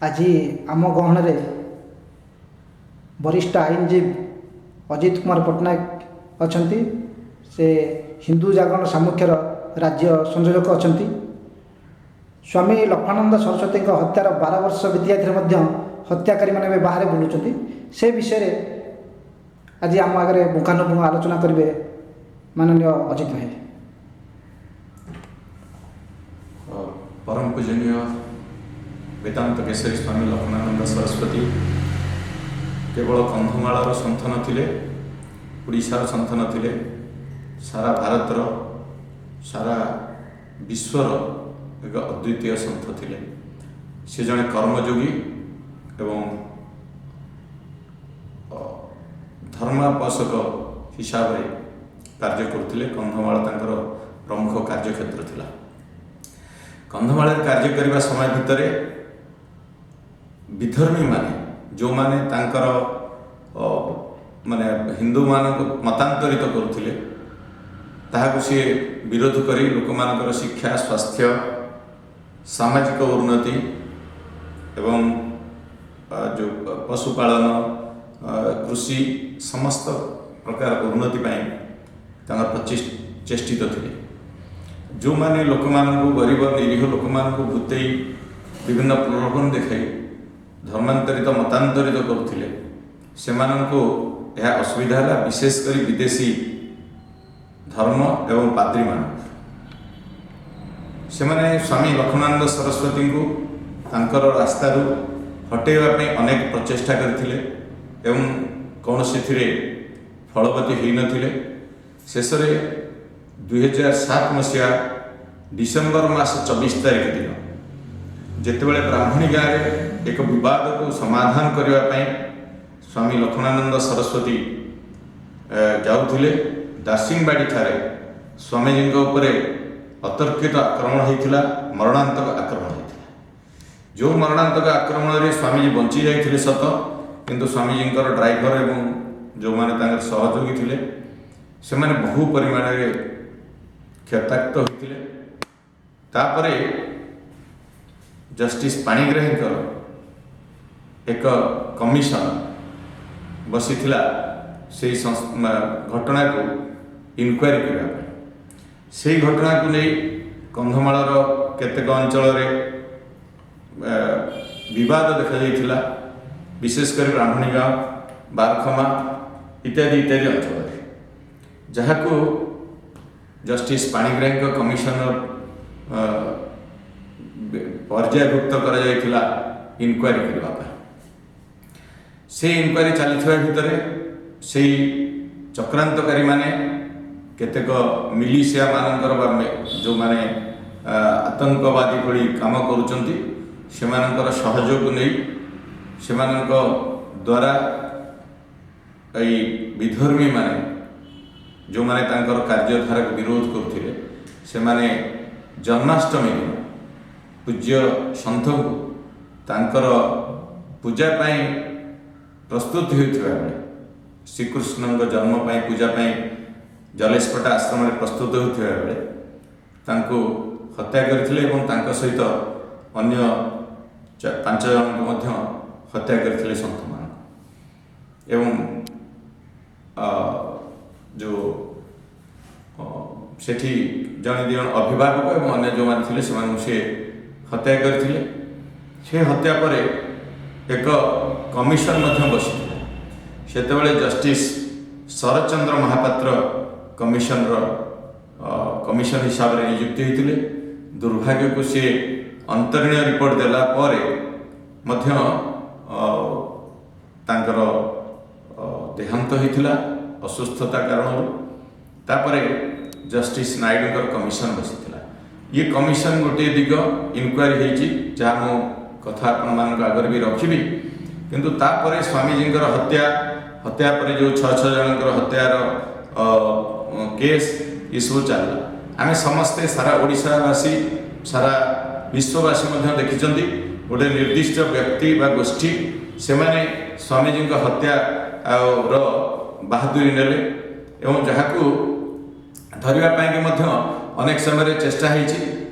ଆଜି ଆମ ଗହଣରେ ବରିଷ୍ଠ ଆଇନଜୀବୀ ଅଜିତ କୁମାର ପଟ୍ଟନାୟକ ଅଛନ୍ତି। ସେ ହିନ୍ଦୁ ଜାଗରଣ ସାମ୍ମୁଖ୍ୟର ରାଜ୍ୟ ସଂଯୋଜକ ଅଛନ୍ତି। ସ୍ୱାମୀ ଲକ୍ଷ୍ମଣାନନ୍ଦ ସରସ୍ୱତୀଙ୍କ ହତ୍ୟାର 12 ବର୍ଷ ବିତି ଯାଇଥିଲେ ମଧ୍ୟ ହତ୍ୟାକାରୀମାନେ ଏବେ ବାହାରେ ବୁଲୁଛନ୍ତି। ସେ ବିଷୟରେ ଆଜି ଆମ ଆଗରେ ପୁଙ୍ଖାନୁପୁଙ୍ଖ ଆଲୋଚନା କରିବେ ମାନନୀୟ ଅଜିତ ଭାଇ। ପରମ ପୂଜନୀୟ ବେଦାନ୍ତ କେଶରୀ ସ୍ୱାମୀ ଲକ୍ଷ୍ମଣାନନ୍ଦ ସରସ୍ୱତୀ କେବଳ କନ୍ଧମାଳର ସନ୍ଥ ନଥିଲେ, ଓଡ଼ିଶାର ସନ୍ଥ ନଥିଲେ, ସାରା ଭାରତର, ସାରା ବିଶ୍ୱର ଏକ ଅଦ୍ୱିତୀୟ ସନ୍ଥ ଥିଲେ। ସେ ଜଣେ କର୍ମଯୋଗୀ ଏବଂ ଧର୍ମାପାସକ ହିସାବରେ କାର୍ଯ୍ୟ କରୁଥିଲେ। କନ୍ଧମାଳ ତାଙ୍କର ପ୍ରମୁଖ କାର୍ଯ୍ୟକ୍ଷେତ୍ର ଥିଲା। କନ୍ଧମାଳରେ କାର୍ଯ୍ୟ କରିବା ସମୟ ଭିତରେ ବିଧର୍ମୀମାନେ, ଯେଉଁମାନେ ତାଙ୍କର ମାନେ ହିନ୍ଦୁମାନଙ୍କୁ ମତାନ୍ତରିତ କରୁଥିଲେ, ତାହାକୁ ସିଏ ବିରୋଧ କରି ଲୋକମାନଙ୍କର ଶିକ୍ଷା, ସ୍ୱାସ୍ଥ୍ୟ, ସାମାଜିକ ଉନ୍ନତି ଏବଂ ଯେଉଁ ପଶୁପାଳନ, କୃଷି, ସମସ୍ତ ପ୍ରକାର ଉନ୍ନତି ପାଇଁ ତାଙ୍କର ଚେଷ୍ଟିତ ଥିଲେ। ଯେଉଁମାନେ ଲୋକମାନଙ୍କୁ, ଗରିବ ନିରୀହ ଲୋକମାନଙ୍କୁ ଭୂତେଇ ବିଭିନ୍ନ ପ୍ରଲୋଭନ ଦେଖାଇ ଧର୍ମାନ୍ତରିତ, ମତାନ୍ତରିତ କରୁଥିଲେ, ସେମାନଙ୍କୁ ଏହା ଅସୁବିଧା ହେଲା, ବିଶେଷ କରି ବିଦେଶୀ ଧର୍ମ ଏବଂ ପାଦ୍ରୀମାନଙ୍କୁ। ସେମାନେ ସ୍ୱାମୀ ଲକ୍ଷ୍ମଣାନନ୍ଦ ସରସ୍ୱତୀଙ୍କୁ ତାଙ୍କର ରାସ୍ତାରୁ ହଟେଇବା ପାଇଁ ଅନେକ ପ୍ରଚେଷ୍ଟା କରିଥିଲେ ଏବଂ କୌଣସିଥିରେ ଫଳବତୀ ହୋଇନଥିଲେ। ଶେଷରେ 2007 ମସିହା ଡିସେମ୍ବର ମାସ 24 ତାରିଖ ଦିନ, ଯେତେବେଳେ ବ୍ରାହ୍ମଣୀ ଗାଁରେ ଏକ ବିବାଦକୁ ସମାଧାନ କରିବା ପାଇଁ ସ୍ୱାମୀ ଲକ୍ଷ୍ମଣାନନ୍ଦ ସରସ୍ୱତୀ ଯାଉଥିଲେ, ଦାସିଂବାଡ଼ି ଠାରେ ସ୍ୱାମୀଜୀଙ୍କ ଉପରେ ଅତର୍କିତ ଆକ୍ରମଣ ହୋଇଥିଲା, ମରଣାନ୍ତକ ଆକ୍ରମଣ ହୋଇଥିଲା। ଯେଉଁ ମରଣାନ୍ତକ ଆକ୍ରମଣରେ ସ୍ୱାମୀଜୀ ବଞ୍ଚି ଯାଇଥିଲେ ସତ, କିନ୍ତୁ ସ୍ୱାମୀଜୀଙ୍କର ଡ୍ରାଇଭର ଏବଂ ଯେଉଁମାନେ ତାଙ୍କର ସହଯୋଗୀ ଥିଲେ, ସେମାନେ ବହୁ ପରିମାଣରେ କ୍ଷତାକ୍ତ ହୋଇଥିଲେ। ତାପରେ ଜଷ୍ଟିସ୍ ପାଣିଗ୍ରାହୀଙ୍କର ଏକ କମିଶନ ବସିଥିଲା ସେଇ ଘଟଣାକୁ ଇନକ୍ୱାରି କରିବା ପାଇଁ। ସେଇ ଘଟଣାକୁ ନେଇ କନ୍ଧମାଳର କେତେକ ଅଞ୍ଚଳରେ ବିବାଦ ଦେଖାଯାଇଥିଲା, ବିଶେଷ କରି ବ୍ରାହ୍ମଣୀଗାଁ, ବାରଖମା ଇତ୍ୟାଦି ଇତ୍ୟାଦି ଅଞ୍ଚଳରେ, ଯାହାକୁ ଜଷ୍ଟିସ୍ ପାଣିଗ୍ରାହୀଙ୍କ କମିଶନର ପର୍ଯ୍ୟାୟଭୁକ୍ତ କରାଯାଇଥିଲା ଇନକ୍ୱାରି କରିବା ପାଇଁ। ସେଇ ଇନକ୍ୱାରି ଚାଲିଥିବା ଭିତରେ ସେଇ ଚକ୍ରାନ୍ତକାରୀମାନେ କେତେକ ମିଲିସିଆମାନଙ୍କର ବା ଯେଉଁମାନେ ଆତଙ୍କବାଦୀ ଭଳି କାମ କରୁଛନ୍ତି, ସେମାନଙ୍କର ସହଯୋଗ ନେଇ ସେମାନଙ୍କ ଦ୍ୱାରା ଏଇ ବିଧର୍ମୀମାନେ, ଯେଉଁମାନେ ତାଙ୍କର କାର୍ଯ୍ୟଧାରାକୁ ବିରୋଧ କରୁଥିଲେ, ସେମାନେ ଜନ୍ମାଷ୍ଟମୀ ଦିନ ପୂଜ୍ୟ ସନ୍ଥଙ୍କୁ ତାଙ୍କର ପୂଜା ପାଇଁ ପ୍ରସ୍ତୁତ ହେଉଥିବା ବେଳେ, ଶ୍ରୀକୃଷ୍ଣଙ୍କ ଜନ୍ମ ପାଇଁ ପୂଜା ପାଇଁ ଜଲେଶପଟା ଆଶ୍ରମରେ ପ୍ରସ୍ତୁତ ହେଉଥିବା ବେଳେ ତାଙ୍କୁ ହତ୍ୟା କରିଥିଲେ ଏବଂ ତାଙ୍କ ସହିତ ଅନ୍ୟ 5 ଜଣଙ୍କୁ ମଧ୍ୟ ହତ୍ୟା କରିଥିଲେ ସନ୍ଥମାନଙ୍କୁ। ଏବଂ ଯେଉଁ ସେଠି ଜଣେ ଦୁଇ ଜଣ ଅଭିଭାବକ ଏବଂ ଅନ୍ୟ ଯେଉଁମାନେ ଥିଲେ, ସେମାନଙ୍କୁ ସେ ହତ୍ୟା କରିଥିଲେ। ସେ ହତ୍ୟା ପରେ ଏକ କମିଶନ ମଧ୍ୟ ବସିଥିଲା। ସେତେବେଳେ justice Saratchandra Mohapatra commissioner commission ହିସାବରେ ନିଯୁକ୍ତି ହୋଇଥିଲେ। ଦୁର୍ଭାଗ୍ୟକୁ ସିଏ ଅନ୍ତରୀଣ ରିପୋର୍ଟ ଦେଲା ପରେ ମଧ୍ୟ ତାଙ୍କର ଦେହାନ୍ତ ହୋଇଥିଲା ଅସୁସ୍ଥତା କାରଣରୁ। ତାପରେ ଜଷ୍ଟିସ୍ ନାଇଡୁଙ୍କର କମିଶନ ବସିଥିଲା। ଇଏ କମିଶନ ଗୋଟିଏ ଦିଗ ଇନକ୍ୱାରି ହେଇଛି, ଯାହା ମୁଁ କଥା ଆପଣମାନଙ୍କ ଆଗରେ ବି ରଖିବି। କିନ୍ତୁ ତାପରେ ସ୍ୱାମୀଜୀଙ୍କର ହତ୍ୟା ପରେ ଯେଉଁ 6 6 ଜଣଙ୍କର ହତ୍ୟାର କେସ୍ ଏସବୁ ଚାଲିଲା, ଆମେ ସମସ୍ତେ ସାରା ଓଡ଼ିଶାବାସୀ, ସାରା ବିଶ୍ୱବାସୀ ମଧ୍ୟ ଦେଖିଛନ୍ତି, ଗୋଟେ ନିର୍ଦ୍ଦିଷ୍ଟ ବ୍ୟକ୍ତି ବା ଗୋଷ୍ଠୀ ସେମାନେ ସ୍ୱାମୀଜୀଙ୍କ ହତ୍ୟା ର ବାହାଦୁରୀ ନେଲେ ଏବଂ ଯାହାକୁ ଧରିବା ପାଇଁକି ମଧ୍ୟ ଅନେକ ସମୟରେ ଚେଷ୍ଟା ହେଇଛି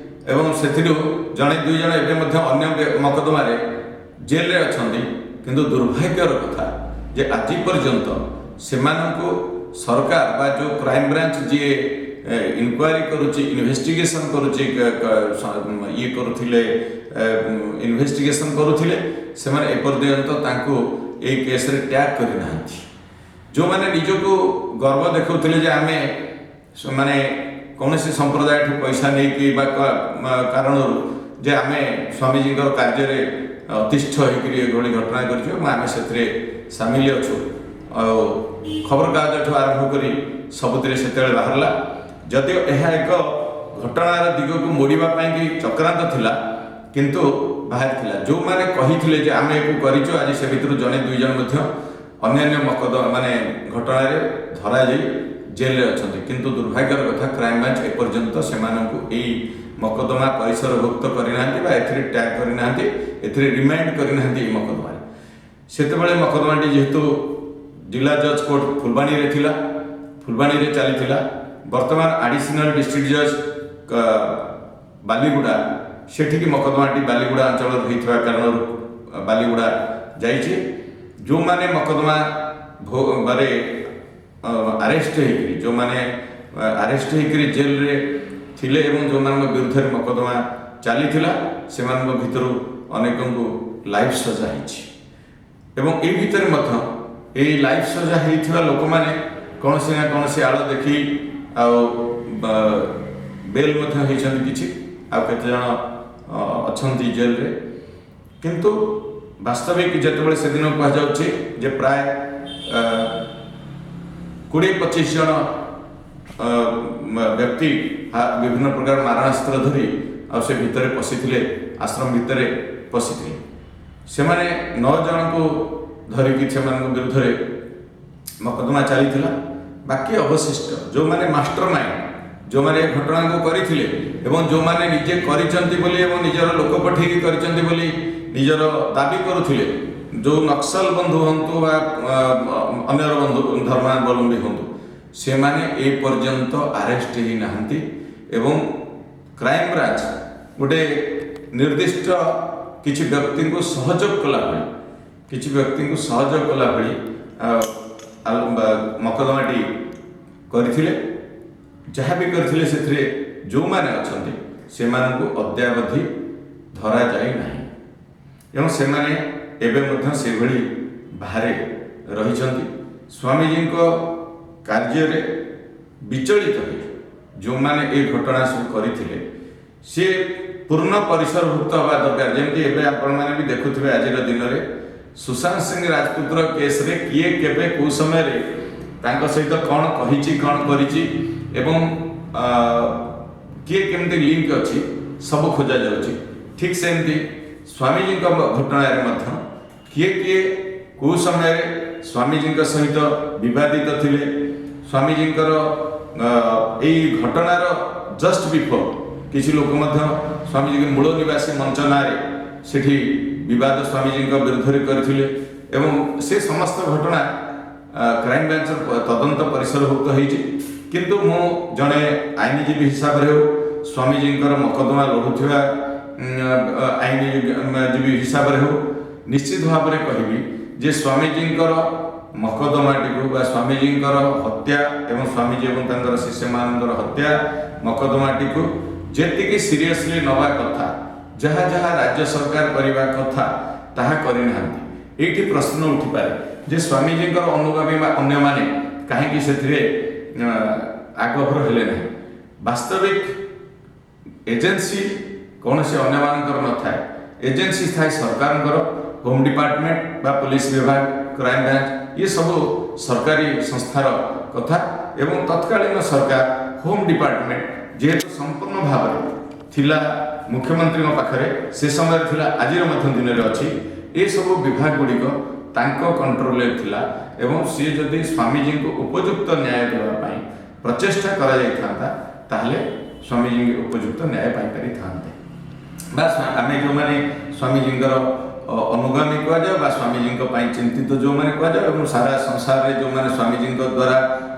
ଏବଂ ସେଥିରୁ ଜଣେ ଦୁଇ ଜଣ ଏବେ ମଧ୍ୟ ଅନ୍ୟ ମକଦ୍ଦମାରେ ଜେଲରେ ଅଛନ୍ତି, କିନ୍ତୁ ଦୁର୍ଭାଗ୍ୟର କଥା ଯେ ଆଜି ପର୍ଯ୍ୟନ୍ତ ସେମାନଙ୍କୁ ସରକାର ବା ଯେଉଁ କ୍ରାଇମବ୍ରାଞ୍ଚ ଯିଏ ଇନକ୍ୱାରି କରୁଛି, ଇନଭେଷ୍ଟିଗେସନ କରୁଛି, ଇଏ କରୁଥିଲେ, ଇନଭେଷ୍ଟିଗେସନ କରୁଥିଲେ, ସେମାନେ ଏପର୍ଯ୍ୟନ୍ତ ତାଙ୍କୁ ଏଇ କେସ୍ରେ ଟ୍ୟାଗ୍ କରିନାହାନ୍ତି। ଯେଉଁମାନେ ନିଜକୁ ଗର୍ବ ଦେଖାଉଥିଲେ ଯେ ଆମେ ମାନେ କୌଣସି ସମ୍ପ୍ରଦାୟଠୁ ପଇସା ନେଇକି ବା କାରଣରୁ ଯେ ଆମେ ସ୍ୱାମୀଜୀଙ୍କର କାର୍ଯ୍ୟରେ ଅତିଷ୍ଠ ହେଇକରି ଏଭଳି ଘଟଣା କରିଛୁ ଏବଂ ଆମେ ସେଥିରେ ସାମିଲ ଅଛୁ, ଆଉ ଖବରକାଗଜଠୁ ଆରମ୍ଭ କରି ସବୁଥିରେ ସେତେବେଳେ ବାହାରିଲା। ଯଦିଓ ଏହା ଏକ ଘଟଣାର ଦିଗକୁ ମୋଡ଼ିବା ପାଇଁକି ଚକ୍ରାନ୍ତ ଥିଲା, କିନ୍ତୁ ବାହାରିଥିଲା। ଯେଉଁମାନେ କହିଥିଲେ ଯେ ଆମେ ଏକୁ କରିଛୁ, ଆଜି ସେ ଭିତରୁ ଜଣେ ଦୁଇ ଜଣ ମଧ୍ୟ ଅନ୍ୟାନ୍ୟ ମକଦ୍ଦମା ମାନେ ଘଟଣାରେ ଧରାଯାଇ ଜେଲରେ ଅଛନ୍ତି। କିନ୍ତୁ ଦୁର୍ଭାଗ୍ୟର କଥା, କ୍ରାଇମବ୍ରାଞ୍ଚ ଏପର୍ଯ୍ୟନ୍ତ ସେମାନଙ୍କୁ ଏଇ ମକଦ୍ଦମା ପରିସରଭୁକ୍ତ କରିନାହାନ୍ତି ବା ଏଥିରେ ଟ୍ୟାଗ୍ କରିନାହାନ୍ତି, ଏଥିରେ ରିମାଇଣ୍ଡ କରିନାହାନ୍ତି ଏଇ ମକଦ୍ଦମାରେ। ସେତେବେଳେ ମକଦ୍ଦମାଟି ଯେହେତୁ ଜିଲ୍ଲା ଜଜ୍ କୋର୍ଟ ଫୁଲବାଣୀରେ ଥିଲା, ଫୁଲବାଣୀରେ ଚାଲିଥିଲା। ବର୍ତ୍ତମାନ ଆଡ଼ିସନାଲ ଡିଷ୍ଟ୍ରିକ୍ଟ ଜଜ୍ ବାଲିଗୁଡ଼ା, ସେଠିକି ମକଦ୍ଦମାଟି ବାଲିଗୁଡ଼ା ଅଞ୍ଚଳରେ ହୋଇଥିବା କାରଣରୁ ବାଲିଗୁଡ଼ା ଯାଇଛି। ଯେଉଁମାନେ ମକଦ୍ଦମା ଭୋଗରେ ଆରେଷ୍ଟ ହେଇକରି, ଯେଉଁମାନେ ଆରେଷ୍ଟ ହେଇକରି ଜେଲରେ ଥିଲେ ଏବଂ ଯେଉଁମାନଙ୍କ ବିରୁଦ୍ଧରେ ମକଦ୍ଦମା ଚାଲିଥିଲା, ସେମାନଙ୍କ ଭିତରୁ ଅନେକଙ୍କୁ ଲାଇଫ୍ ସଜା ହେଇଛି। ଏବଂ ଏଇ ଭିତରେ ମଧ୍ୟ ଏଇ ଲାଇଫ୍ ସଜା ହେଇଥିବା ଲୋକମାନେ କୌଣସି ନା କୌଣସି ଆଳ ଦେଖି ଆଉ ବେଲ୍ ମଧ୍ୟ ହେଇଛନ୍ତି କିଛି, ଆଉ କେତେଜଣ ଅଛନ୍ତି ଜେଲରେ। କିନ୍ତୁ ବାସ୍ତବିକ ଯେତେବେଳେ ସେଦିନ କୁହାଯାଉଛି ଯେ ପ୍ରାୟ 20-25 ଜଣ ବ୍ୟକ୍ତି ବିଭିନ୍ନ ପ୍ରକାର ମାରଣାସ୍ତ୍ର ଧରି ଆଉ ସେ ଭିତରେ ପଶିଥିଲେ, ଆଶ୍ରମ ଭିତରେ ପଶିଥିଲେ। ସେମାନେ 9 ଜଣଙ୍କୁ ଧରିକି ସେମାନଙ୍କ ବିରୁଦ୍ଧରେ ମକଦ୍ଦମା ଚାଲିଥିଲା। ବାକି ଅବଶିଷ୍ଟ ଯେଉଁମାନେ ମାଷ୍ଟର ମାଇଣ୍ଡ, ଯେଉଁମାନେ ଏ ଘଟଣାକୁ କରିଥିଲେ ଏବଂ ଯେଉଁମାନେ ନିଜେ କରିଛନ୍ତି ବୋଲି ଏବଂ ନିଜର ଲୋକ ପଠେଇକି କରିଛନ୍ତି ବୋଲି ନିଜର ଦାବି କରୁଥିଲେ, ଯେଉଁ ନକ୍ସଲ ବନ୍ଧୁ ହୁଅନ୍ତୁ ବା ଅନ୍ୟର ବନ୍ଧୁ ଧର୍ମାବଲମ୍ବୀ ହୁଅନ୍ତୁ, ସେମାନେ ଏ ପର୍ଯ୍ୟନ୍ତ ଆରେଷ୍ଟ ହେଇନାହାନ୍ତି। ଏବଂ କ୍ରାଇମବ୍ରାଞ୍ଚ ଗୋଟେ ନିର୍ଦ୍ଦିଷ୍ଟ କିଛି ବ୍ୟକ୍ତିଙ୍କୁ ସହଯୋଗ କଲା ଭଳି, କିଛି ବ୍ୟକ୍ତିଙ୍କୁ ସହଯୋଗ କଲା ଭଳି ମକଦ୍ଦମାଟି କରିଥିଲେ। ଯାହା ବି କରିଥିଲେ ସେଥିରେ ଯେଉଁମାନେ ଅଛନ୍ତି ସେମାନଙ୍କୁ ଅଦ୍ୟାବଧି ଧରାଯାଇ ନାହିଁ ଏବଂ ସେମାନେ ଏବେ ମଧ୍ୟ ସେଭଳି ବାହାରେ ରହିଛନ୍ତି। ସ୍ୱାମୀଜୀଙ୍କ କାର୍ଯ୍ୟରେ ବିଚଳିତ ହୋଇ ଯେଉଁମାନେ ଏ ଘଟଣା ସବୁ କରିଥିଲେ, ସିଏ ପୂର୍ଣ୍ଣ ପରିସରଭୁକ୍ତ ହେବା ଦରକାର। ଯେମିତି ଏବେ ଆପଣମାନେ ବି ଦେଖୁଥିବେ ଆଜିର ଦିନରେ ସୁଶାନ୍ତ ସିଂ ରାଜପୁତର କେସ୍ରେ କିଏ କେବେ କେଉଁ ସମୟରେ ତାଙ୍କ ସହିତ କ'ଣ କହିଛି, କ'ଣ କରିଛି ଏବଂ କିଏ କେମିତି ଲିଙ୍କ ଅଛି ସବୁ ଖୋଜାଯାଉଛି। ଠିକ୍ ସେମିତି ସ୍ୱାମୀଜୀଙ୍କ ଘଟଣାରେ ମଧ୍ୟ କିଏ କିଏ କେଉଁ ସମୟରେ ସ୍ୱାମୀଜୀଙ୍କ ସହିତ ବିବାଦିତ ଥିଲେ, ସ୍ୱାମୀଜୀଙ୍କର ଏଇ ଘଟଣାର ଜଷ୍ଟ ବିଫୋର କିଛି ଲୋକ ମଧ୍ୟ ସ୍ୱାମୀଜୀଙ୍କ ମୂଳ ନିବାସୀ ମଞ୍ଚ ନାଁରେ ସେଠି ବିବାଦ ସ୍ୱାମୀଜୀଙ୍କ ବିରୁଦ୍ଧରେ କରିଥିଲେ ଏବଂ ସେ ସମସ୍ତ ଘଟଣା କ୍ରାଇମବ୍ରାଞ୍ଚର ତଦନ୍ତ ପରିସରଭୁକ୍ତ ହେଇଛି। କିନ୍ତୁ ମୁଁ ଜଣେ ଆଇନଜୀବୀ ହିସାବରେ ହେଉ, ସ୍ୱାମୀଜୀଙ୍କର ମକଦ୍ଦମା ଲଢ଼ୁଥିବା ଆଇନଜୀବୀ ହିସାବରେ ହେଉ, ନିଶ୍ଚିତ ଭାବରେ କହିବି ଯେ ସ୍ୱାମୀଜୀଙ୍କର ମକଦ୍ଦମାଟିକୁ ବା ସ୍ୱାମୀଜୀଙ୍କର ହତ୍ୟା ଏବଂ ସ୍ୱାମୀଜୀ ଏବଂ ତାଙ୍କର ଶିଷ୍ୟମାନଙ୍କର ହତ୍ୟା ମକଦ୍ଦମାଟିକୁ ଯେତିକି ସିରିୟସଲି ନେବା କଥା, ଯାହା ଯାହା ରାଜ୍ୟ ସରକାର କରିବା କଥା ତାହା କରିନାହାନ୍ତି। ଏଇଠି ପ୍ରଶ୍ନ ଉଠିପାରେ ଯେ ସ୍ୱାମୀଜୀଙ୍କର ଅନୁଗାମୀ ବା ଅନ୍ୟମାନେ କାହିଁକି ସେଥିରେ ଆଗଭର ହେଲେ ନାହିଁ। ବାସ୍ତବିକ ଏଜେନ୍ସି କୌଣସି ଅନ୍ୟମାନଙ୍କର ନଥାଏ, ଏଜେନ୍ସି ଥାଏ ସରକାରଙ୍କର, ହୋମ୍ ଡିପାର୍ଟମେଣ୍ଟ ବା ପୋଲିସ ବିଭାଗ, କ୍ରାଇମବ୍ରାଞ୍ଚ, ଇଏ ସବୁ ସରକାରୀ ସଂସ୍ଥାର କଥା। ଏବଂ ତତ୍କାଳୀନ ସରକାର ହୋମ୍ ଡିପାର୍ଟମେଣ୍ଟ ଯେହେତୁ ସମ୍ପୂର୍ଣ୍ଣ ଭାବରେ ଥିଲା ମୁଖ୍ୟମନ୍ତ୍ରୀଙ୍କ ପାଖରେ, ସେ ସମୟରେ ଥିଲା, ଆଜିର ମଧ୍ୟ ଦିନରେ ଅଛି, ଏସବୁ ବିଭାଗ ଗୁଡ଼ିକ ତାଙ୍କ କଣ୍ଟ୍ରୋଲରେ ଥିଲା। ଏବଂ ସିଏ ଯଦି ସ୍ୱାମୀଜୀଙ୍କୁ ଉପଯୁକ୍ତ ନ୍ୟାୟ ଦେବା ପାଇଁ ପ୍ରଚେଷ୍ଟା କରାଯାଇଥାନ୍ତା, ତାହେଲେ ସ୍ୱାମୀଜୀଙ୍କୁ ଉପଯୁକ୍ତ ନ୍ୟାୟ ପାଇପାରିଥାନ୍ତେ। ବା ଆମେ ଯେଉଁମାନେ ସ୍ୱାମୀଜୀଙ୍କର ଅନୁଗାମୀ କୁହାଯାଉ ବା ସ୍ୱାମୀଜୀଙ୍କ ପାଇଁ ଚିନ୍ତିତ ଯେଉଁମାନେ କୁହାଯାଉ ଏବଂ ସାରା ସଂସାରରେ ଯେଉଁମାନେ ସ୍ୱାମୀଜୀଙ୍କ ଦ୍ୱାରା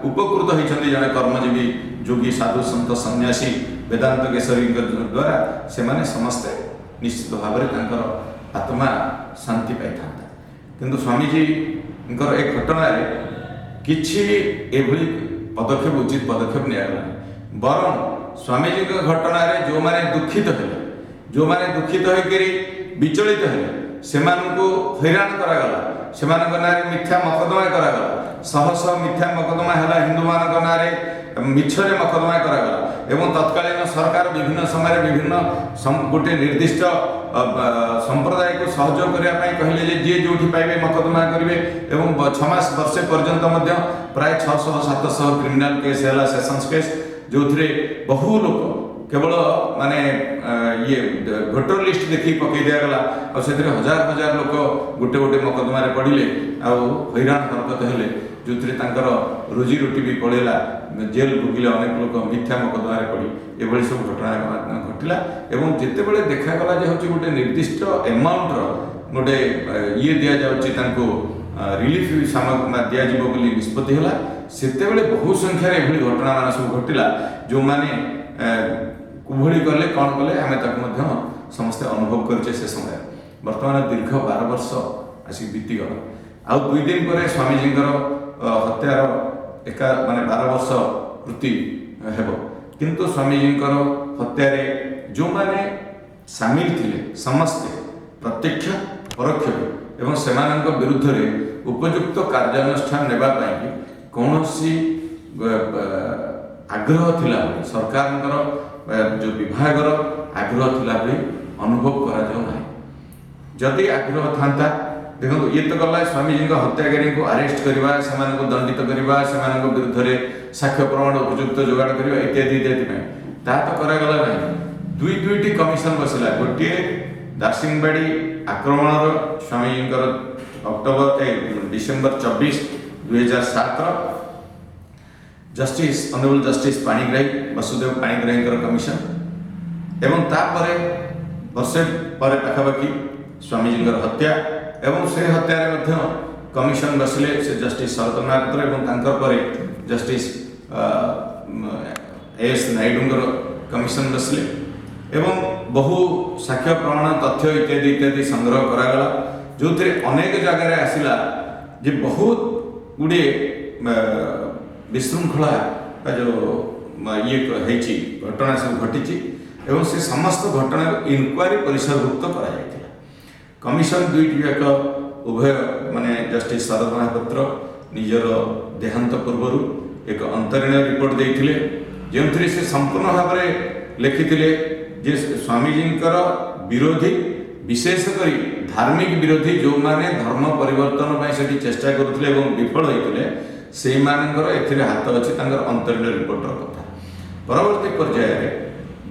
ଉପକୃତ ହୋଇଛନ୍ତି, ଜଣେ କର୍ମଜୀବୀ ଯୋଗୀ ସାଧୁ ସନ୍ଥ ସନ୍ନ୍ୟାସୀ ବେଦାନ୍ତ କେଶରୀଙ୍କ ଦ୍ୱାରା, ସେମାନେ ସମସ୍ତେ ନିଶ୍ଚିତ ଭାବରେ ତାଙ୍କର ଆତ୍ମା ଶାନ୍ତି ପାଇଥାନ୍ତା। କିନ୍ତୁ ସ୍ୱାମୀଜୀଙ୍କର ଏ ଘଟଣାରେ କିଛି ଏଭଳି ପଦକ୍ଷେପ, ଉଚିତ ପଦକ୍ଷେପ ନିଆଗଲାନି। ବରଂ ସ୍ୱାମୀଜୀଙ୍କ ଘଟଣାରେ ଯେଉଁମାନେ ଦୁଃଖିତ ହେଲେ, ଯେଉଁମାନେ ଦୁଃଖିତ ହୋଇକରି ବିଚଳିତ ହେଲେ, ସେମାନଙ୍କୁ ହଇରାଣ କରାଗଲା, ସେମାନଙ୍କ ନାଁରେ ମିଥ୍ୟା ମକଦ୍ଦମା କରାଗଲା। ଶହ ଶହ ମିଥ୍ୟା ମକଦ୍ଦମା ହେଲା, ହିନ୍ଦୁମାନଙ୍କ ନାଁରେ ମିଛରେ ମକଦ୍ଦମା କରାଗଲା ଏବଂ ତତ୍କାଳୀନ ସରକାର ବିଭିନ୍ନ ସମୟରେ ବିଭିନ୍ନ ଗୋଟିଏ ନିର୍ଦ୍ଦିଷ୍ଟ ସମ୍ପ୍ରଦାୟକୁ ସହଯୋଗ କରିବା ପାଇଁ କହିଲେ ଯେ ଯିଏ ଯେଉଁଠି ପାଇବେ ମକଦ୍ଦମା କରିବେ ଏବଂ 6 ମାସ ବର୍ଷେ ପର୍ଯ୍ୟନ୍ତ ମଧ୍ୟ ପ୍ରାୟ 600 700 କ୍ରିମିନାଲ କେସ୍ ହେଲା, ସେସନ୍ସ କେସ୍, ଯେଉଁଥିରେ ବହୁ ଲୋକ କେବଳ ମାନେ ଇଏ ଭୋଟର ଲିଷ୍ଟ ଦେଖିକି ପକେଇ ଦିଆଗଲା। ଆଉ ସେଥିରେ ହଜାର ହଜାର ଲୋକ ଗୋଟେ ଗୋଟେ ମକଦ୍ଦମାରେ ପଡ଼ିଲେ ଆଉ ହଇରାଣ ହରକତ ହେଲେ, ଯେଉଁଥିରେ ତାଙ୍କର ରୋଜିରୋଟି ବି ପଳେଇଲା, ଜେଲ ଭୋଗିଲେ ଅନେକ ଲୋକ ମିଥ୍ୟା ମକଦ୍ଦମାରେ ପଡ଼ି। ଏଭଳି ସବୁ ଘଟଣା ଘଟିଲା ଏବଂ ଯେତେବେଳେ ଦେଖାଗଲା ଯେ ହେଉଛି ଗୋଟେ ନିର୍ଦ୍ଦିଷ୍ଟ ଆମାଉଣ୍ଟର ଗୋଟେ ଇଏ ଦିଆଯାଉଛି, ତାଙ୍କୁ ରିଲିଫ ସାମଗ୍ରୀ ଦିଆଯିବ ବୋଲି ନିଷ୍ପତ୍ତି ହେଲା, ସେତେବେଳେ ବହୁ ସଂଖ୍ୟାରେ ଏଭଳି ଘଟଣାମାନ ସବୁ ଘଟିଲା। ଯେଉଁମାନେ କୁଭଳି କଲେ, କ'ଣ କଲେ, ଆମେ ତାକୁ ମଧ୍ୟ ସମସ୍ତେ ଅନୁଭବ କରିଛେ ସେ ସମୟରେ। ବର୍ତ୍ତମାନ ଦୀର୍ଘ 12 ବର୍ଷ ଆସିକି ବିତିଗଲା ଆଉ 2 ଦିନ ପରେ ସ୍ୱାମୀଜୀଙ୍କର ହତ୍ୟାର ଏକା ମାନେ 12 ବର୍ଷ ପୂର୍ତ୍ତି ହେବ। କିନ୍ତୁ ସ୍ୱାମୀଜୀଙ୍କର ହତ୍ୟାରେ ଯେଉଁମାନେ ସାମିଲ ଥିଲେ ସମସ୍ତେ ପ୍ରତ୍ୟକ୍ଷ ପରୋକ୍ଷ ଏବଂ ସେମାନଙ୍କ ବିରୁଦ୍ଧରେ ଉପଯୁକ୍ତ କାର୍ଯ୍ୟାନୁଷ୍ଠାନ ନେବା ପାଇଁକି କୌଣସି ଆଗ୍ରହ ଥିଲା ଭଳି, ସରକାରଙ୍କର ଯେଉଁ ବିଭାଗର ଆଗ୍ରହ ଥିଲା ଭଳି ଅନୁଭବ କରାଯାଉ ନାହିଁ। ଯଦି ଆଗ୍ରହ ଥାନ୍ତା, ଦେଖନ୍ତୁ, ଇଏ ତ ଗଲା ସ୍ୱାମୀଜୀଙ୍କ ହତ୍ୟାକାରୀଙ୍କୁ ଆରେଷ୍ଟ କରିବା, ସେମାନଙ୍କୁ ଦଣ୍ଡିତ କରିବା, ସେମାନଙ୍କ ବିରୁଦ୍ଧରେ ସାକ୍ଷ୍ୟ ପ୍ରମାଣ ଉପଯୁକ୍ତ ଯୋଗାଡ଼ କରିବା ଇତ୍ୟାଦି ଇତ୍ୟାଦି ପାଇଁ, ତାହା ତ କରାଗଲା ନାହିଁ। ଦୁଇ ଦୁଇଟି କମିଶନ ବସିଲା। ଗୋଟିଏ ଦାସିଂବାଡ଼ି ଆକ୍ରମଣର, ସ୍ୱାମୀଜୀଙ୍କର ଅକ୍ଟୋବର ଡିସେମ୍ବର 24 2007ର justice, honourable justice Panigrahi, Basudev ପାଣିଗ୍ରାହୀଙ୍କର କମିଶନ ଏବଂ ତାପରେ ବର୍ଷେ ପରେ ପାଖାପାଖି ସ୍ୱାମୀଜୀଙ୍କର ହତ୍ୟା ଏବଂ ସେ ହତ୍ୟାରେ ମଧ୍ୟ କମିଶନ ବସିଲେ, ସେ ଜଷ୍ଟିସ୍ ଶରତ ମହାପାତ୍ର ଏବଂ ତାଙ୍କର ପରେ ଜଷ୍ଟିସ୍ ଏସ୍ ନାଇଡୁଙ୍କର କମିଶନ ବସିଲେ ଏବଂ ବହୁ ସାକ୍ଷ୍ୟ ପ୍ରମାଣ, ତଥ୍ୟ ଇତ୍ୟାଦି ଇତ୍ୟାଦି ସଂଗ୍ରହ କରାଗଲା, ଯେଉଁଥିରେ ଅନେକ ଜାଗାରେ ଆସିଲା ଯେ ବହୁତ ଗୁଡ଼ିଏ ବିଶୃଙ୍ଖଳା ବା ଯେଉଁ ଇଏ ହେଇଛି, ଘଟଣା ସବୁ ଘଟିଛି ଏବଂ ସେ ସମସ୍ତ ଘଟଣାକୁ ଇନକ୍ୱାରି ପରିସରଭୁକ୍ତ କରାଯାଇଥିଲା। କମିଶନ ଦୁଇଟି ଯାକ ଉଭୟ ମାନେ ଜଷ୍ଟିସ୍ ଶରଦ ମହାପାତ୍ର ନିଜର ଦେହାନ୍ତ ପୂର୍ବରୁ ଏକ ଅନ୍ତରୀଣ ରିପୋର୍ଟ ଦେଇଥିଲେ, ଯେଉଁଥିରେ ସେ ସମ୍ପୂର୍ଣ୍ଣ ଭାବରେ ଲେଖିଥିଲେ ଯେ ସ୍ୱାମୀଜୀଙ୍କର ବିରୋଧୀ, ବିଶେଷ କରି ଧାର୍ମିକ ବିରୋଧୀ, ଯେଉଁମାନେ ଧର୍ମ ପରିବର୍ତ୍ତନ ପାଇଁ ସେଠି ଚେଷ୍ଟା କରୁଥିଲେ ଏବଂ ବିଫଳ ହୋଇଥିଲେ, ସେଇମାନଙ୍କର ଏଥିରେ ହାତ ଅଛି, ତାଙ୍କର ଅନ୍ତରୀଣ ରିପୋର୍ଟର କଥା। ପରବର୍ତ୍ତୀ ପର୍ଯ୍ୟାୟରେ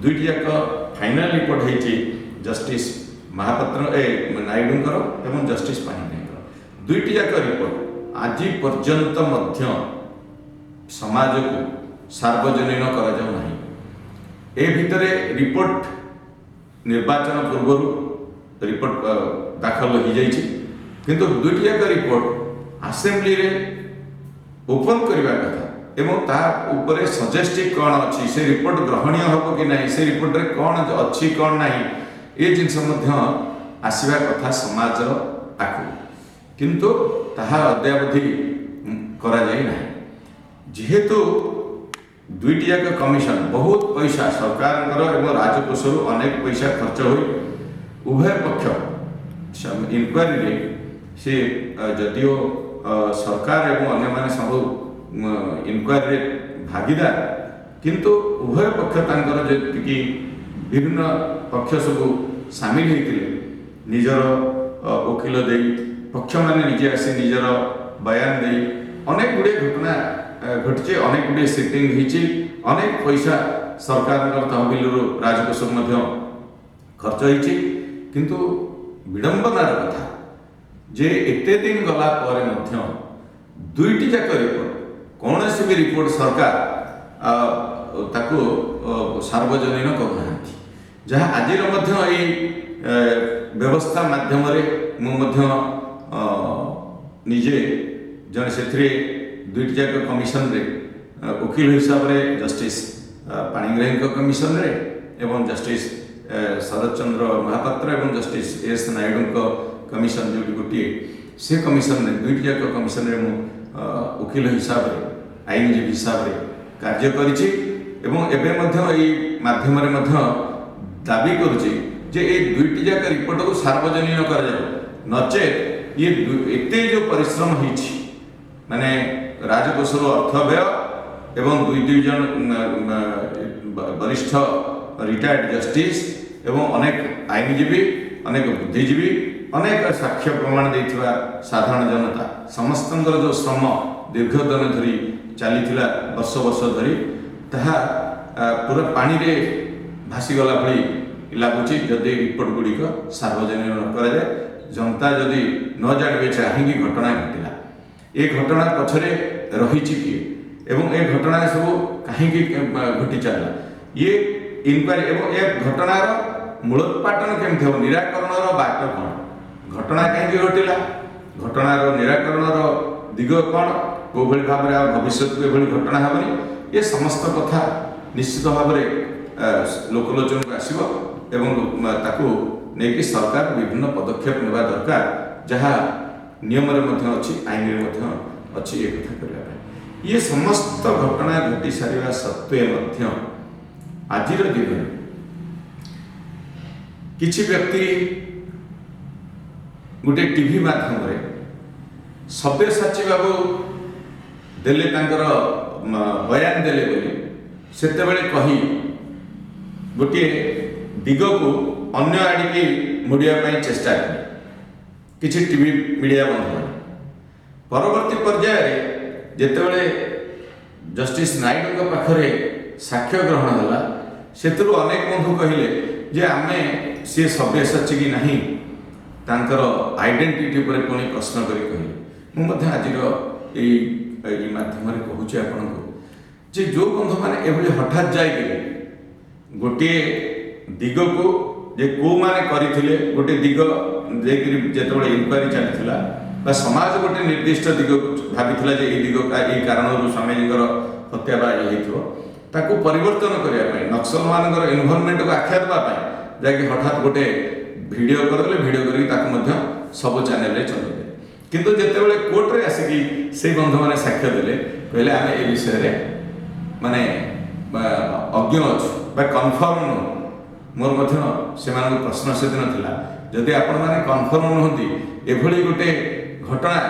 ଦୁଇଟି ଯାକ ଫାଇନାଲ ରିପୋର୍ଟ ହେଇଛି, ଜଷ୍ଟିସ୍ ମହାପାତ୍ର ନାଇଡୁଙ୍କର ଏବଂ ଜଷ୍ଟିସ୍ ପାଣିଗ୍ରାହୀଙ୍କର। ଦୁଇଟି ଯାକ ରିପୋର୍ଟ ଆଜି ପର୍ଯ୍ୟନ୍ତ ମଧ୍ୟ ସମାଜକୁ ସାର୍ବଜନୀନ କରାଯାଉ ନାହିଁ। ଏ ଭିତରେ ରିପୋର୍ଟ ନିର୍ବାଚନ ପୂର୍ବରୁ ରିପୋର୍ଟ ଦାଖଲ ହୋଇଯାଇଛି, କିନ୍ତୁ ଦୁଇଟି ଯାକ ରିପୋର୍ଟ ଆସେମ୍ବଲିରେ ଓପନ୍ କରିବା କଥା ଏବଂ ତା ଉପରେ ସଜେଷ୍ଟିଭ କ'ଣ ଅଛି, ସେ ରିପୋର୍ଟ ଗ୍ରହଣୀୟ ହେବ କି ନାହିଁ, ସେ ରିପୋର୍ଟରେ କ'ଣ ଅଛି କ'ଣ ନାହିଁ, ଏ ଜିନିଷ ମଧ୍ୟ ଆସିବା କଥା ସମାଜର ପାଖକୁ, କିନ୍ତୁ ତାହା ଅଦ୍ୟାବଧି କରାଯାଇ ନାହିଁ। ଯେହେତୁ ଦୁଇଟି ଯାକ କମିଶନ ବହୁତ ପଇସା ସରକାରଙ୍କର ଏବଂ ରାଜକୋଷରୁ ଅନେକ ପଇସା ଖର୍ଚ୍ଚ ହୋଇ ଉଭୟ ପକ୍ଷ ଇନକ୍ୱାରିରେ ସେ ଯଦିଓ ସରକାର ଏବଂ ଅନ୍ୟମାନେ ସବୁ ଇନକ୍ୱାରିରେ ଭାଗିଦାର, କିନ୍ତୁ ଉଭୟ ପକ୍ଷ ତାଙ୍କର ଯେତିକି ବିଭିନ୍ନ ପକ୍ଷ ସବୁ ସାମିଲ ହେଇଥିଲେ, ନିଜର ଓକିଲ ଦେଇ, ପକ୍ଷମାନେ ନିଜେ ଆସି ନିଜର ବୟାନ ଦେଇ ଅନେକ ଗୁଡ଼ିଏ ଘଟଣା ଘଟିଛି, ଅନେକ ଗୁଡ଼ିଏ ସିଟିଂ ହେଇଛି, ଅନେକ ପଇସା ସରକାରଙ୍କର ତହବିଲରୁ ରାଜକୋଷରୁ ମଧ୍ୟ ଖର୍ଚ୍ଚ ହେଇଛି। କିନ୍ତୁ ବିଡ଼ମ୍ବନାର କଥା ଯେ ଏତେ ଦିନ ଗଲା ପରେ ମଧ୍ୟ ଦୁଇଟି ଯାକ ରିପୋର୍ଟ, କୌଣସି ବି ରିପୋର୍ଟ ସରକାର ତାକୁ ସାର୍ବଜନୀନ କରୁନାହାନ୍ତି। ଯାହା ଆଜିର ମଧ୍ୟ ଏଇ ବ୍ୟବସ୍ଥା ମାଧ୍ୟମରେ ମୁଁ ମଧ୍ୟ ନିଜେ ଜଣେ ସେଥିରେ ଦୁଇଟି ଯାକ କମିଶନରେ ଓକିଲ ହିସାବରେ, ଜଷ୍ଟିସ୍ ପାଣିଗ୍ରାହୀଙ୍କ କମିଶନରେ ଏବଂ ଜଷ୍ଟିସ୍ ଶରତ ଚନ୍ଦ୍ର ମହାପାତ୍ର ଏବଂ ଜଷ୍ଟିସ୍ ଏସ୍ ନାଇଡୁଙ୍କ କମିଶନ ଯେଉଁଠି ଗୋଟିଏ, ସେ କମିଶନରେ, ଦୁଇଟି ଯାକ କମିଶନରେ ମୁଁ ଓକିଲ ହିସାବରେ, ଆଇନଜୀବୀ ହିସାବରେ କାର୍ଯ୍ୟ କରିଛି ଏବଂ ଏବେ ମଧ୍ୟ ଏଇ ମାଧ୍ୟମରେ ମଧ୍ୟ ଦାବି କରୁଛି ଯେ ଏଇ ଦୁଇଟି ଯାକ ରିପୋର୍ଟକୁ ସାର୍ବଜନୀନ କରାଯାଉ। ନଚେତ୍ ଇଏ ଏତେ ଯେଉଁ ପରିଶ୍ରମ ହେଇଛି, ମାନେ ରାଜକୋଷରୁ ଅର୍ଥ ବ୍ୟୟ ଏବଂ ଦୁଇ ଦୁଇ ଜଣ ବରିଷ୍ଠ ରିଟାୟାର୍ଡ ଜଷ୍ଟିସ୍ ଏବଂ ଅନେକ ଆଇନଜୀବୀ, ଅନେକ ବୁଦ୍ଧିଜୀବୀ, ଅନେକ ସାକ୍ଷ୍ୟ ପ୍ରମାଣ ଦେଇଥିବା ସାଧାରଣ ଜନତା, ସମସ୍ତଙ୍କର ଯେଉଁ ଶ୍ରମ ଦୀର୍ଘ ଦିନ ଧରି ଚାଲିଥିଲା, ବର୍ଷ ବର୍ଷ ଧରି, ତାହା ପୁରା ପାଣିରେ ଭାସିଗଲା ଭଳି ଲାଗୁଛି ଯଦି ରିପୋର୍ଟ ଗୁଡ଼ିକ ସାର୍ବଜନୀନ ନ କରାଯାଏ। ଜନତା ଯଦି ନ ଜାଣିବେ କାହିଁକି ଘଟଣା ଘଟିଲା, ଏ ଘଟଣା ପଛରେ ରହିଛି କିଏ ଏବଂ ଏ ଘଟଣା ସବୁ କାହିଁକି ଘଟି ଚାଲିଲା, ଇଏ ଇନକ୍ୱାରି ଏବଂ ଏ ଘଟଣାର ମୂଳୋତ୍ପାଟନ କେମିତି ହେବ, ନିରାକରଣର ବାଟ କ'ଣ, ଘଟଣା କାହିଁକି ଘଟିଲା, ଘଟଣାର ନିରାକରଣର ଦିଗ କ'ଣ, କେଉଁଭଳି ଭାବରେ ଆଉ ଭବିଷ୍ୟତକୁ ଏଭଳି ଘଟଣା ହେବନି, ଏ ସମସ୍ତ କଥା ନିଶ୍ଚିତ ଭାବରେ ଲୋକଲୋଚନକୁ ଆସିବ ଏବଂ ତାକୁ ନେଇକି ସରକାର ବିଭିନ୍ନ ପଦକ୍ଷେପ ନେବା ଦରକାର, ଯାହା ନିୟମରେ ମଧ୍ୟ ଅଛି, ଆଇନରେ ମଧ୍ୟ ଅଛି ଏ କଥା କରିବା ପାଇଁ। ଇଏ ସମସ୍ତ ଘଟଣା ଘଟି ସାରିବା ସତ୍ତ୍ୱେ ମଧ୍ୟ ଆଜିର ଦିନରେ କିଛି ବ୍ୟକ୍ତି ଗୋଟେ ଟିଭି ମାଧ୍ୟମରେ ସବ୍ୟସାଚୀ ବାବୁ ଦେଲେ ତାଙ୍କର ବୟାନ ଦେଲେ ବୋଲି ସେତେବେଳେ କହି ଗୋଟିଏ ଦିଗକୁ ଅନ୍ୟ ଆଡ଼ିକି ମୋଡ଼ିବା ପାଇଁ ଚେଷ୍ଟା କଲେ କିଛି ଟିଭି ମିଡ଼ିଆ ବନ୍ଧୁମାନେ। ପରବର୍ତ୍ତୀ ପର୍ଯ୍ୟାୟରେ ଯେତେବେଳେ ଜଷ୍ଟିସ୍ ନାଇଡୁଙ୍କ ପାଖରେ ସାକ୍ଷ୍ୟ ଗ୍ରହଣ ହେଲା, ସେଥିରୁ ଅନେକ ବନ୍ଧୁ କହିଲେ ଯେ ଆମେ ସିଏ ସବ୍ୟସାଚୀ କି ନାହିଁ ତାଙ୍କର ଆଇଡେଣ୍ଟିଟି ଉପରେ ପୁଣି ପ୍ରଶ୍ନ କରି କହିଲେ। ମୁଁ ମଧ୍ୟ ଆଜିର ଏଇ ମାଧ୍ୟମରେ କହୁଛି ଆପଣଙ୍କୁ ଯେ ଯେଉଁ ବନ୍ଧୁମାନେ ଏଭଳି ହଠାତ୍ ଯାଇକରି ଗୋଟିଏ ଦିଗକୁ ଯେ କେଉଁମାନେ କରିଥିଲେ ଗୋଟିଏ ଦିଗ ଦେଇକରି ଯେତେବେଳେ ଇନକ୍ୱାରି ଚାଲିଥିଲା ବା ସମାଜ ଗୋଟେ ନିର୍ଦ୍ଦିଷ୍ଟ ଦିଗକୁ ଭାବିଥିଲା ଯେ ଏଇ ଦିଗ ଏଇ କାରଣରୁ ସ୍ୱାମୀଜୀଙ୍କର ହତ୍ୟା ବା ଇଏ ହେଇଥିବ, ତାକୁ ପରିବର୍ତ୍ତନ କରିବା ପାଇଁ ନକ୍ସଲମାନଙ୍କର ଇନଭଲଭମେଣ୍ଟକୁ ଆଖ୍ୟା ଦେବା ପାଇଁ ଯାଇକି ହଠାତ୍ ଗୋଟେ ଭିଡ଼ିଓ କରିଦେଲେ, ଭିଡ଼ିଓ କରିକି ତାକୁ ମଧ୍ୟ ସବୁ ଚ୍ୟାନେଲରେ ଚଲେଇଦେଲେ। କିନ୍ତୁ ଯେତେବେଳେ କୋର୍ଟରେ ଆସିକି ସେଇ ବନ୍ଧୁମାନେ ସାକ୍ଷ୍ୟ ଦେଲେ, କହିଲେ ଆମେ ଏ ବିଷୟରେ ମାନେ ଅଜ୍ଞ ଅଛୁ ବା କନଫର୍ମ ନୁହଁ। ମୋର ମଧ୍ୟ ସେମାନଙ୍କୁ ପ୍ରଶ୍ନ ସେଦିନ ଥିଲା, ଯଦି ଆପଣମାନେ କନଫର୍ମ ନୁହନ୍ତି ଏଭଳି ଗୋଟେ ଘଟଣା,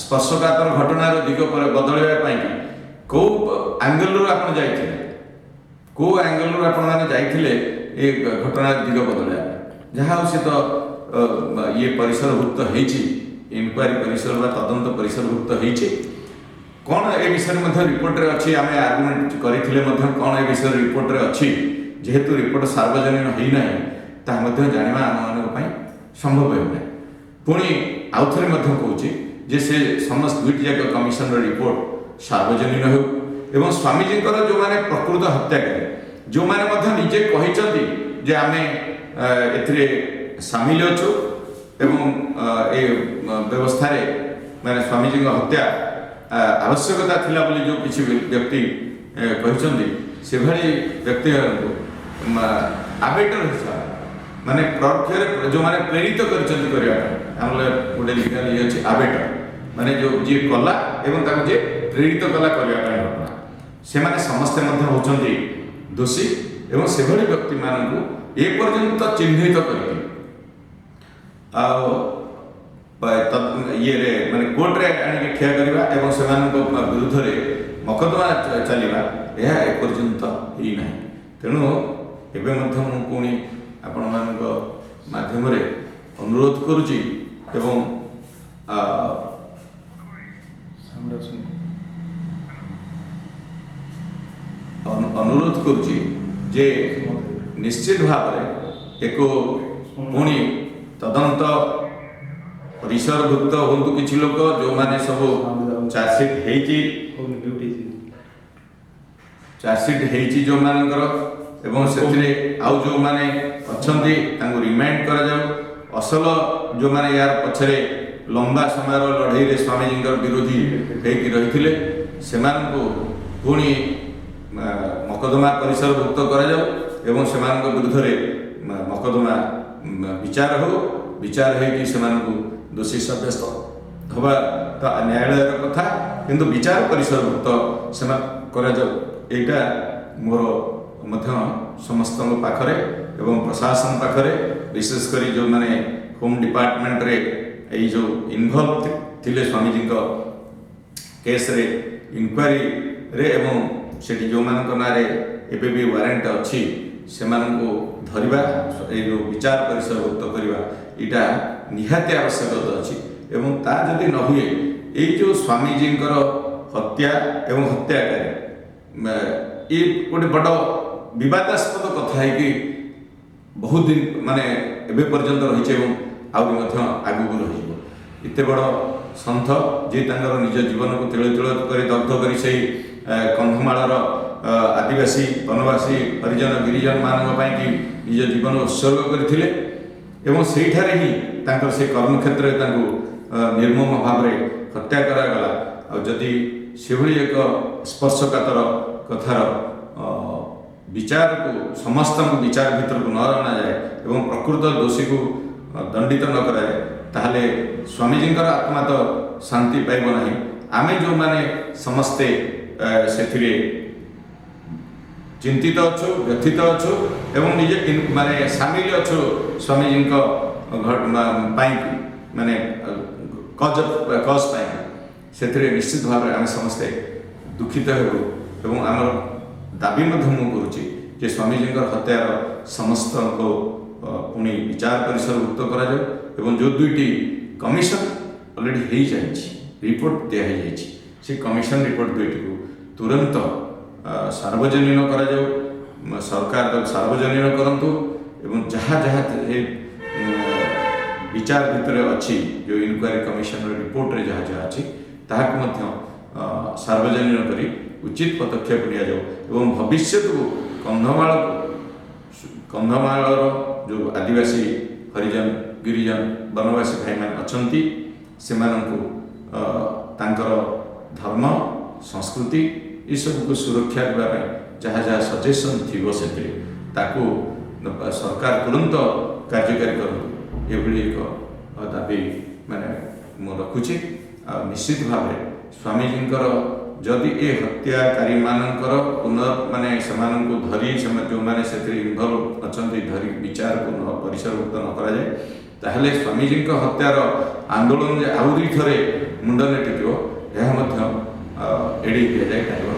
ସ୍ପର୍ଶକାତର ଘଟଣାର ଦିଗ ବଦଳାଇବା ପାଇଁକି କେଉଁ ଆଙ୍ଗେଲରୁ ଆପଣ ଯାଇଥିଲେ, କେଉଁ ଆଙ୍ଗେଲରୁ ଆପଣମାନେ ଯାଇଥିଲେ ଏ ଘଟଣାର ଦିଗ ବଦଳାଇବା ପାଇଁ? ଯାହା ହଉ ସେ ତ ଇଏ ପରିସରଭୁକ୍ତ ହେଇଛି, ଇନକ୍ୱାରି ପରିସର ବା ତଦନ୍ତ ପରିସରଭୁକ୍ତ ହେଇଛି। କ'ଣ ଏ ବିଷୟରେ ମଧ୍ୟ ରିପୋର୍ଟରେ ଅଛି, ଆମେ ଆର୍ଗୁମେଣ୍ଟ କରିଥିଲେ ମଧ୍ୟ କ'ଣ ଏ ବିଷୟରେ ରିପୋର୍ଟରେ ଅଛି, ଯେହେତୁ ରିପୋର୍ଟ ସାର୍ବଜନୀନ ହେଇନାହିଁ ତାହା ମଧ୍ୟ ଜାଣିବା ଆମମାନଙ୍କ ପାଇଁ ସମ୍ଭବ ହେଉନାହିଁ। ପୁଣି ଆଉ ଥରେ ମଧ୍ୟ କହୁଛି ଯେ ସେ ସମସ୍ତ ଦୁଇଟି ଯାକ କମିଶନର ରିପୋର୍ଟ ସାର୍ବଜନୀନ ହେଉ ଏବଂ ସ୍ୱାମୀଜୀଙ୍କର ଯେଉଁମାନେ ପ୍ରକୃତ ହତ୍ୟାକାରୀ, ଯେଉଁମାନେ ମଧ୍ୟ ନିଜେ କହିଛନ୍ତି ଯେ ଆମେ ଏଥିରେ ସାମିଲ ଅଛୁ ଏବଂ ଏ ବ୍ୟବସ୍ଥାରେ ମାନେ ସ୍ୱାମୀଜୀଙ୍କ ହତ୍ୟା ଆବଶ୍ୟକତା ଥିଲା ବୋଲି ଯେଉଁ କିଛି ବ୍ୟକ୍ତି କହିଛନ୍ତି, ସେଭଳି ବ୍ୟକ୍ତିମାନଙ୍କୁ ଆବେଟର ହିସାବରେ ମାନେ ପରୋକ୍ଷରେ ଯେଉଁମାନେ ପ୍ରେରିତ କରିଛନ୍ତି କରିବା ପାଇଁ, ଆମର ଗୋଟେ ଲିଗାଲ ଇଏ ଅଛି ଆବେଟର, ମାନେ ଯେଉଁ ଯିଏ କଲା ଏବଂ ତାକୁ ଯିଏ ପ୍ରେରିତ କଲା କରିବା ପାଇଁ ଘଟଣା, ସେମାନେ ସମସ୍ତେ ମଧ୍ୟ ହେଉଛନ୍ତି ଦୋଷୀ ଏବଂ ସେଭଳି ବ୍ୟକ୍ତିମାନଙ୍କୁ ଏପର୍ଯ୍ୟନ୍ତ ଚିହ୍ନିତ କରିକି ଆଉ ଇଏରେ ମାନେ କୋର୍ଟରେ ଆଣିକି ଠିଆ କରିବା ଏବଂ ସେମାନଙ୍କ ବିରୁଦ୍ଧରେ ମକଦ୍ଦମା ଚାଲିବା, ଏହା ଏପର୍ଯ୍ୟନ୍ତ ହେଇନାହିଁ। ତେଣୁ ଏବେ ମଧ୍ୟ ମୁଁ ପୁଣି ଆପଣମାନଙ୍କ ମାଧ୍ୟମରେ ଅନୁରୋଧ କରୁଛି ଏବଂ ଅନୁରୋଧ କରୁଛି ଯେ ନିଶ୍ଚିତ ଭାବରେ ଏକ ପୁଣି ତଦନ୍ତ ପରିସରଭୁକ୍ତ ହୁଅନ୍ତୁ କିଛି ଲୋକ ଯେଉଁମାନେ ସବୁ ଚାର୍ଜସିଟ୍ ହେଇଛି, ଚାର୍ଜସିଟ୍ ହେଇଛି ଯେଉଁମାନଙ୍କର, ଏବଂ ସେଥିରେ ଆଉ ଯେଉଁମାନେ ଅଛନ୍ତି ତାଙ୍କୁ ରିମାଇଣ୍ଡ କରାଯାଉ। ଅସଲ ଯେଉଁମାନେ ୟାର ପଛରେ ଲମ୍ବା ସମୟର ଲଢ଼େଇରେ ସ୍ୱାମୀଜୀଙ୍କର ବିରୋଧୀ ହେଇକି ରହିଥିଲେ, ସେମାନଙ୍କୁ ପୁଣି ମକଦ୍ଦମା ପରିସରଭୁକ୍ତ କରାଯାଉ ଏବଂ ସେମାନଙ୍କ ବିରୁଦ୍ଧରେ ମକଦ୍ଦମା ବିଚାର ହେଉ, ବିଚାର ହେଇକି ସେମାନଙ୍କୁ ଦୋଷୀ ସାବ୍ୟସ୍ତ ହେବା ତ ନ୍ୟାୟାଳୟର କଥା, କିନ୍ତୁ ବିଚାର ପରିସରଭୁକ୍ତ ସେମାନେ କରାଯାଉ। ଏଇଟା ମୋର ମଧ୍ୟ ସମସ୍ତଙ୍କ ପାଖରେ ଏବଂ ପ୍ରଶାସନ ପାଖରେ, ବିଶେଷ କରି ଯେଉଁମାନେ ହୋମ୍ ଡିପାର୍ଟମେଣ୍ଟରେ ଏଇ ଯେଉଁ ଇନଭଲ୍ଭ ଥିଲେ ସ୍ୱାମୀଜୀଙ୍କ କେସ୍ରେ ଇନକ୍ୱାରିରେ, ଏବଂ ସେଠି ଯେଉଁମାନଙ୍କ ନାଁରେ ଏବେ ବି ୱାରେଣ୍ଟ ଅଛି ସେମାନଙ୍କୁ ଧରିବା, ଏଇ ଯେଉଁ ବିଚାର ପରିସରଭୁକ୍ତ କରିବା, ଏଇଟା ନିହାତି ଆବଶ୍ୟକତା ଅଛି। ଏବଂ ତା ଯଦି ନ ହୁଏ, ଏଇ ଯେଉଁ ସ୍ୱାମୀଜୀଙ୍କର ହତ୍ୟା ଏବଂ ହତ୍ୟାକାରୀ ଇଏ ଗୋଟେ ବଡ଼ ବିବାଦାସ୍ପଦ କଥା ହେଇକି ବହୁତ ଦିନ ମାନେ ଏବେ ପର୍ଯ୍ୟନ୍ତ ରହିଛି ଏବଂ ଆହୁରି ମଧ୍ୟ ଆଗକୁ ରହିଯିବ। ଏତେ ବଡ଼ ସନ୍ଥ ଯିଏ ତାଙ୍କର ନିଜ ଜୀବନକୁ ତିଳ ତିଳ କରି ଦଗ୍ଧ କରି ସେଇ କନ୍ଧମାଳର ଆଦିବାସୀ, ବନବାସୀ, ହରିଜନ, ଗିରିଜନ ମାନଙ୍କ ପାଇଁକି ନିଜ ଜୀବନ ଉତ୍ସର୍ଗ କରିଥିଲେ ଏବଂ ସେଇଠାରେ ହିଁ ତାଙ୍କର ସେ କର୍ମକ୍ଷେତ୍ରରେ ତାଙ୍କୁ ନିର୍ମମ ଭାବରେ ହତ୍ୟା କରାଗଲା। ଆଉ ଯଦି ସେଭଳି ଏକ ସ୍ପର୍ଶକାତର କଥାର ବିଚାରକୁ ସମସ୍ତଙ୍କୁ ବିଚାର ଭିତରକୁ ନ ଅଣାଯାଏ ଏବଂ ପ୍ରକୃତ ଦୋଷୀକୁ ଦଣ୍ଡିତ ନ କରାଯାଏ, ତାହେଲେ ସ୍ୱାମୀଜୀଙ୍କର ଆତ୍ମା ତ ଶାନ୍ତି ପାଇବ ନାହିଁ। ଆମେ ଯେଉଁମାନେ ସମସ୍ତେ ସେଥିରେ ଚିନ୍ତିତ ଅଛୁ, ବ୍ୟଥିତ ଅଛୁ ଏବଂ ନିଜେ ମାନେ ସାମିଲ ଅଛୁ ସ୍ୱାମୀଜୀଙ୍କ ପାଇଁ, ମାନେ କଜ୍ କଜ୍ ପାଇଁ, ସେଥିରେ ନିଶ୍ଚିତ ଭାବରେ ଆମେ ସମସ୍ତେ ଦୁଃଖିତ ହେବୁ। ଏବଂ ଆମର ଦାବି ମଧ୍ୟ ମୁଁ କରୁଛି ଯେ ସ୍ୱାମୀଜୀଙ୍କର ହତ୍ୟାର ସମସ୍ତଙ୍କୁ ପୁଣି ବିଚାର ପରିସରଭୁକ୍ତ କରାଯାଉ ଏବଂ ଯେଉଁ ଦୁଇଟି କମିଶନ ଅଲରେଡ଼ି ହେଇଯାଇଛି, ରିପୋର୍ଟ ଦିଆହେଇଯାଇଛି, ସେ କମିଶନ ରିପୋର୍ଟ ଦୁଇଟିକୁ ତୁରନ୍ତ ସାର୍ବଜନୀନ କରାଯାଉ, ସରକାର ତାକୁ ସାର୍ବଜନୀନ କରନ୍ତୁ ଏବଂ ଯାହା ଯାହା ଏ ବିଚାର ଭିତରେ ଅଛି, ଯେଉଁ ଇନକ୍ୱାରି କମିଶନର ରିପୋର୍ଟରେ ଯାହା ଯାହା ଅଛି ତାହାକୁ ମଧ୍ୟ ସାର୍ବଜନୀନ କରି ଉଚିତ ପଦକ୍ଷେପ ନିଆଯାଉ। ଏବଂ ଭବିଷ୍ୟତକୁ କନ୍ଧମାଳର ଯେଉଁ ଆଦିବାସୀ, ହରିଜନ, ଗିରିଜନ, ବନବାସୀ ଭାଇମାନେ ଅଛନ୍ତି, ସେମାନଙ୍କୁ ତାଙ୍କର ଧର୍ମ, ସଂସ୍କୃତି ଏସବୁକୁ ସୁରକ୍ଷା ଦେବା ପାଇଁ ଯାହା ଯାହା ସଜେସନ୍ ଥିବ ସେଥିରେ ତାକୁ ସରକାର ତୁରନ୍ତ କାର୍ଯ୍ୟକାରୀ କରନ୍ତୁ, ଏଭଳି ଏକ ଦାବି ମାନେ ମୁଁ ରଖୁଛି। ଆଉ ନିଶ୍ଚିତ ଭାବରେ ସ୍ୱାମୀଜୀଙ୍କର ଯଦି ଏ ହତ୍ୟାକାରୀମାନଙ୍କର ପୁନଃ ମାନେ ସେମାନଙ୍କୁ ଧରି ସେମାନେ ଯେଉଁମାନେ ସେଥିରେ ଇନଭଲ୍ଭ ଅଛନ୍ତି ଧରି ବିଚାରକୁ ନ ପରିସରଭୁକ୍ତ ନ କରାଯାଏ, ତାହେଲେ ସ୍ୱାମୀଜୀଙ୍କ ହତ୍ୟାର ଆନ୍ଦୋଳନ ଯେ ଆହୁରି ଥରେ ମୁଣ୍ଡ ନେଟିଥିବ, ଏହା ମଧ୍ୟ ଏଡ଼େଇ ଦିଆଯାଇପାରିବ।